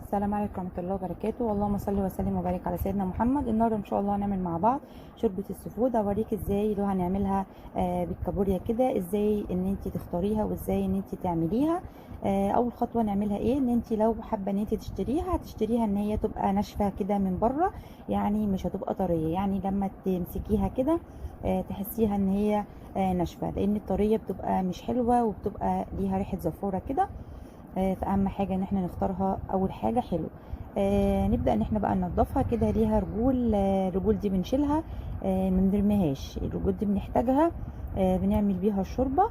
السلام عليكم ورحمة الله وبركاته. اللهم صل وسلم وبارك على سيدنا محمد. النهارده ان شاء الله هنعمل مع بعض شوربة ال seafood. اوريك ازاي لو هنعملها بالكابوريا كده، ازاي ان انت تختاريها وازاي ان انت تعمليها. اول خطوة نعملها ايه؟ ان انت لو حابة ان انت تشتريها هتشتريها ان هي تبقى ناشفة كده من بره، يعني مش هتبقى طرية، يعني لما تمسكيها كده تحسيها ان هي ناشفة، لان الطريه بتبقى مش حلوة وبتبقى ليها ريحه زفوره كده. فاهم حاجة ان احنا نختارها اول حاجة حلو. نبدا ان احنا بقى ننضفها كده. ليها رجول، الرجول دي بنشيلها، ما بنرميهاش، الرجول دي بنحتاجها، بنعمل بيها الشوربة.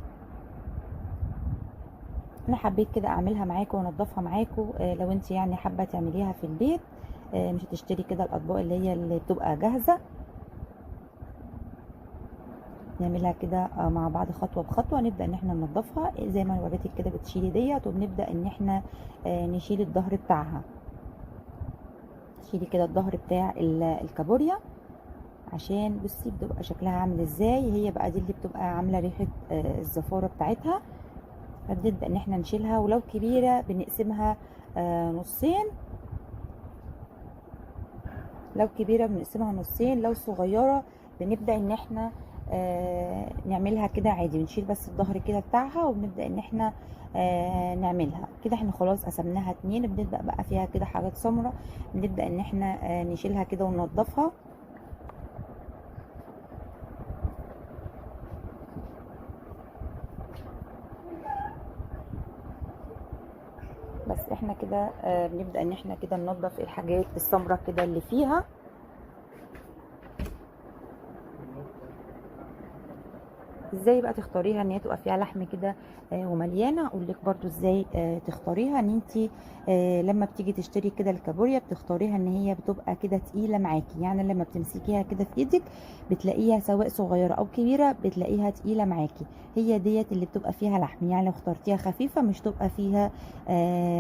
انا حبيت كده اعملها معاكم وانضفها معاكم. لو انت يعني حابة تعمليها في البيت، مش هتشتري كده الاطباق اللي هي اللي بتبقى جاهزة. نعملها كده مع بعض خطوة بخطوة. نبدا ان احنا ننضفها زي ما انا وريتك كده، بتشيلي ديت وبنبدا ان احنا نشيل الظهر بتاعها. شيلي كده الظهر بتاع الكابوريا عشان بصي بتبقى شكلها عامل ازاي. هي بقى دي اللي بتبقى عامله ريحه الزفاره بتاعتها. فبنبدا ان احنا نشيلها، ولو كبيرة بنقسمها نصين. لو كبيرة بنقسمها نصين، لو صغيرة بنبدا ان احنا نعملها كده عادي، بنشيل بس الظهر كده بتاعها وبنبدأ ان احنا نعملها كده. احنا خلاص قسمناها اتنين، بنبدأ بقى فيها كده حاجات سمرة، بنبدأ ان احنا نشيلها كده وننضفها. بس احنا كده بنبدأ ان احنا كده ننضف الحاجات السمرة كده اللي فيها. ازاي بقى تختاريها ان هي تبقى فيها لحم كده ومليانة؟ اقول لك برضو ازاي تختاريها. ان انت لما بتيجي تشتري كده الكابوريا بتختاريها ان هي بتبقى كده تقيلة معاكي، يعني لما بتمسكيها كده في ايدك بتلاقيها سواء صغيرة او كبيرة بتلاقيها تقيلة معاكي. هي ديت اللي بتبقى فيها لحم، يعني لو اخترتيها خفيفة مش تبقى فيها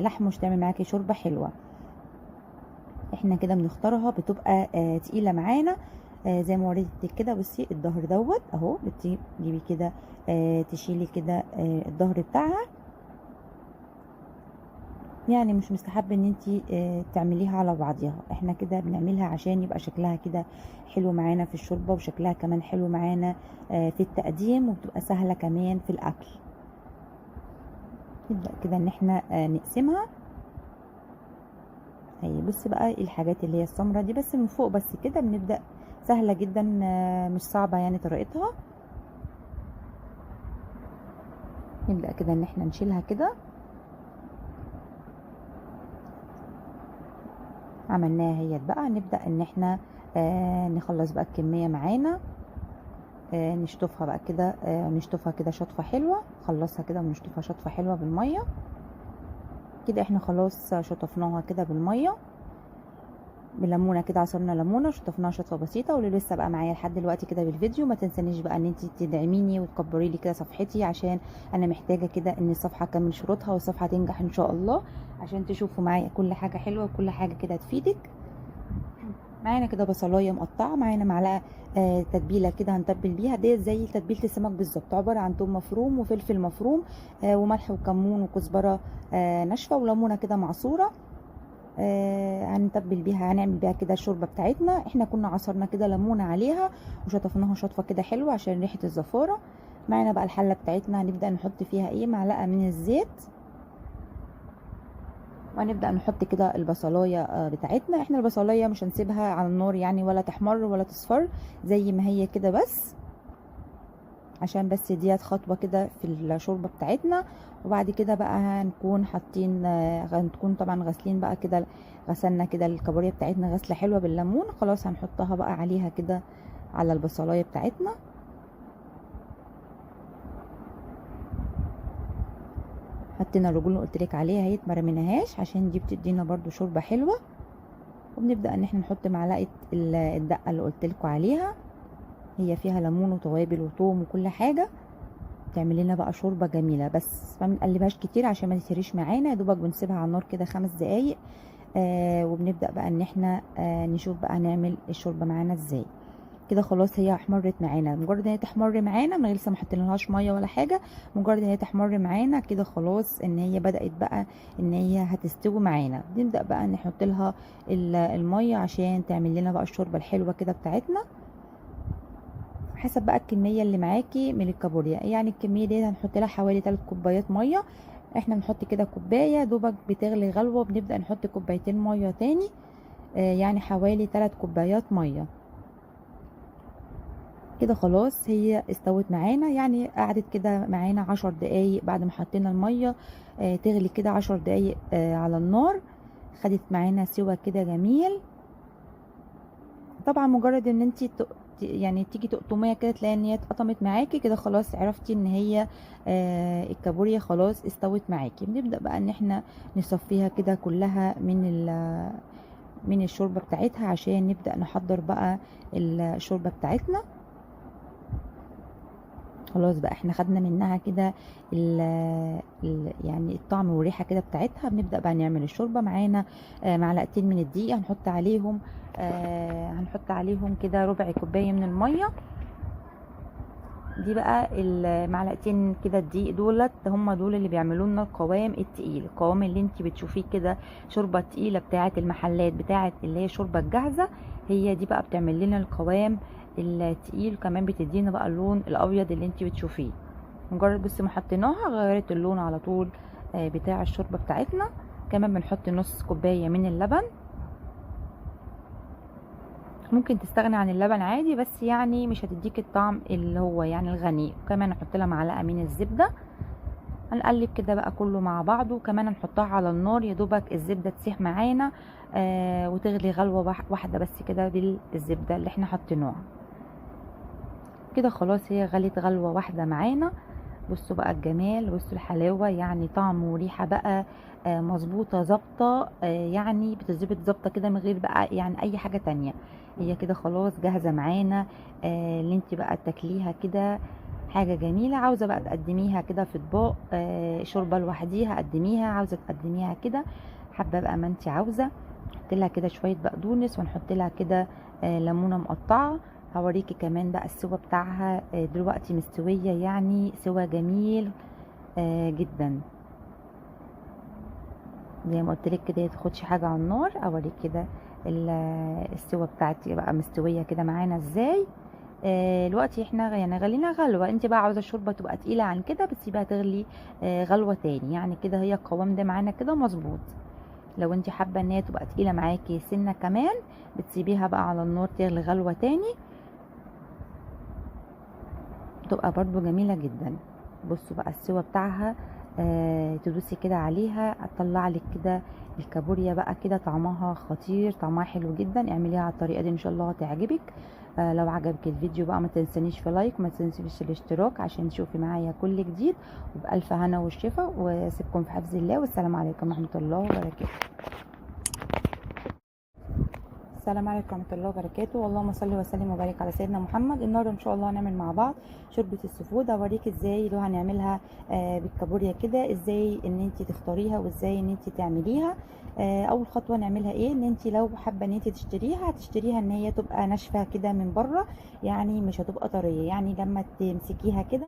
لحم، مش تعمل معاكي شوربة حلوة. احنا كده بنختارها بتبقى تقيلة معانا. زي ما وريتك كده. بصي الظهر دوت اهو، بتجيبي كده تشيلي كده الظهر بتاعها. يعني مش مستحب ان انتي تعمليها على بعضيها، احنا كده بنعملها عشان يبقى شكلها كده حلو معانا في الشوربة، وشكلها كمان حلو معانا في التقديم، وبتبقى سهلة كمان في الاكل. نبدأ كده ان احنا نقسمها. اهي بصي بقى الحاجات اللي هي السمرة دي بس من فوق بس كده بنبدأ، سهلة جدا مش صعبة يعني طريقتها. نبدأ كده ان احنا نشيلها كده. عملناها هي بقى. نبدأ ان احنا نخلص بقى الكمية معانا، نشطفها بقى كده، نشطفها كده شطفة حلوة، خلصها كده ونشطفها شطفة حلوة بالمية كده. احنا خلاص شطفناها كده بالمية بليمونه كده، عصرنا ليمونه شطفناها شطفه بسيطة. واللي لسه بقى معايا لحد دلوقتي كده بالفيديو، ما تنسانيش بقى ان انت تدعميني وتكبري لي كده صفحتي، عشان انا محتاجه كده ان الصفحة تكمل شروطها والصفحة تنجح ان شاء الله، عشان تشوفوا معايا كل حاجة حلوة وكل حاجة كده تفيدك. معانا كده بصلايه مقطعه، معانا معلقه تتبيله كده هنتبل بيها، ديت زي تتبيله السمك بالظبط، عبارة عن توم مفروم وفلفل مفروم وملح وكمون وكزبره ناشفة وليمونه كده معصوره. هنتبل بيها، هنعمل بيها كده الشوربة بتاعتنا. احنا كنا عصرنا كده ليمونه عليها وشطفناها شطفه كده حلوة عشان ريحه الزفاره. معانا بقى الحلة بتاعتنا، هنبدا نحط فيها ايه؟ معلقه من الزيت، وهنبدا نحط كده البصلايه بتاعتنا. احنا البصلايه مش هنسيبها على النار يعني، ولا تحمر ولا تصفر، زي ما هي كده بس، عشان بس ديت خطوة كده في الشوربة بتاعتنا. وبعد كده بقى هنكون حاطين، هنكون طبعا غاسلين بقى كده، غسلنا كده الكابوريا بتاعتنا غسله حلوة بالليمون، خلاص هنحطها بقى عليها كده على البصلايه بتاعتنا. حطينا الرجول اللي قلت لك عليها اهي، ما رميناهاش عشان دي بتدينا برده شوربة حلوة. وبنبدا ان احنا نحط معلقه الدقة اللي قلت لكم عليها، هي فيها ليمون وتوابل وثوم وكل حاجة، تعمل لنا بقى شوربة جميلة. بس ما بنقلبهاش كتير عشان ما تتهريش معانا، يا دوبك بنسيبها على النار كده 5 دقايق، وبنبدا بقى ان احنا نشوف بقى نعمل الشوربة معانا ازاي. كده خلاص هي احمرت معانا. مجرد ان هي تحمر معانا من غير لسه ما حطينالهاش مية ولا حاجة، مجرد ان هي تحمر معانا كده خلاص ان هي بدات بقى ان هي هتستوي معانا. بنبدا بقى نحط لها المية عشان تعمل لنا بقى الشوربة الحلوة كده بتاعتنا، حسب بقى الكمية اللي معاكي من الكابوريا. يعني الكمية دي هنحط لها حوالي 3 كوبايات مية، احنا بنحط كده كوباية دوبك بتغلي غلوه، بنبدا نحط كوبايتين مية تاني، يعني حوالي 3 كوبايات مية. كده خلاص هي استوت معانا، يعني قعدت كده معانا 10 دقايق بعد ما حطينا المية، تغلي كده 10 دقايق على النار، خدت معانا سوا كده جميل. طبعا مجرد ان انتي يعني تيجي تقطميها كده تلاقي ان هي اتقطمت معاكي كده، خلاص عرفتي ان هي الكابوريا خلاص استوت معاكي. بنبدأ بقى ان احنا نصفيها كده كلها من الشوربة بتاعتها عشان نبدأ نحضر بقى الشوربة بتاعتنا. خلاص بقى احنا خدنا منها كده يعني الطعم والريحه كده بتاعتها. بنبدا بقى نعمل الشوربة. معانا معلقتين من الدقيق، هنحط عليهم كده ربع كوباية من المية. دي بقى المعلقتين كده الدقيق دولت هم دول اللي بيعملوا لنا القوام التقيل، القوام اللي انت بتشوفيه كده شوربة تقيلة بتاعه المحلات، بتاعه اللي هي الشوربة الجاهزة، هي دي بقى بتعمل لنا القوام التقيل، وكمان بتدينا بقى اللون الابيض اللي انت بتشوفيه. مجرد بس ما حطيناها غيرت اللون على طول بتاع الشوربة بتاعتنا. كمان بنحط نص كوباية من اللبن، ممكن تستغني عن اللبن عادي، بس يعني مش هتديك الطعم اللي هو يعني الغني. وكمان نحط لها معلقه من الزبدة، هنقلب كده بقى كله مع بعضه. وكمان هنحطها على النار يا دوبك الزبدة تسيح معانا، وتغلي غلوه واحدة بس كده بالزبده اللي احنا حطيناها. كده خلاص هي غلت غلوه واحدة معانا. بصوا بقى الجمال، بصوا الحلاوة، يعني طعم وريحه بقى مظبوطة ظابطة، يعني بتظبط ظابطة كده من غير بقى يعني اي حاجة تانية. هي كده خلاص جاهزة معانا، اللي انت بقى تاكليها كده حاجة جميلة. عاوزه بقى تقدميها كده في اطباق، شوربة لوحديها قدميها، عاوزه تقدميها كده حابة بقى ما انت عاوزه. نحط لها كده شوية بقدونس، ونحط لها كده ليمونه مقطعه. هوريكي كمان بقى السوا بتاعها، دلوقتي مستوية، يعني سوا جميل جدا. زي ما قلت لك كده ما تاخدش حاجة على النار. اوريك كده السوا بتاعتي بقى مستوية كده معانا ازاي. دلوقتي احنا يعني غلينا غلوه، انت بقى عاوزه الشوربة تبقى تقيلة عن كده بتسيبها تغلي غلوه تاني، يعني كده هي القوام ده معانا كده مظبوط. لو انت حابة ان هي تبقى تقيلة معاكي سنة كمان بتسيبيها بقى على النار تغلي غلوه تاني، تبقى برضو جميلة جدا. بصوا بقى السوا بتاعها، تدوسي كده عليها هتطلع لك كده الكابوريا بقى كده طعمها خطير، طعمها حلو جدا. اعمليها على الطريقة دي ان شاء الله هتعجبك. لو عجبك الفيديو بقى ما تنسانيش في لايك، ما تنسيش الاشتراك عشان تشوفي معايا كل جديد. وبألف هنا والشفا، واسيبكم في حفظ الله، والسلام عليكم ورحمة الله وبركاته. السلام عليكم ورحمة الله وبركاته، اللهم صل وسلم وبارك على سيدنا محمد. النهارده ان شاء الله هنعمل مع بعض شوربة ال seafood. هوريك ازاي لو هنعملها بالكابوريا كده، ازاي ان انت تختاريها وازاي ان انت تعمليها. اول خطوة نعملها ايه، ان انت لو حابة ان انت تشتريها هتشتريها ان هي تبقى ناشفة كده من بره، يعني مش هتبقى طرية، يعني لما تمسكيها كده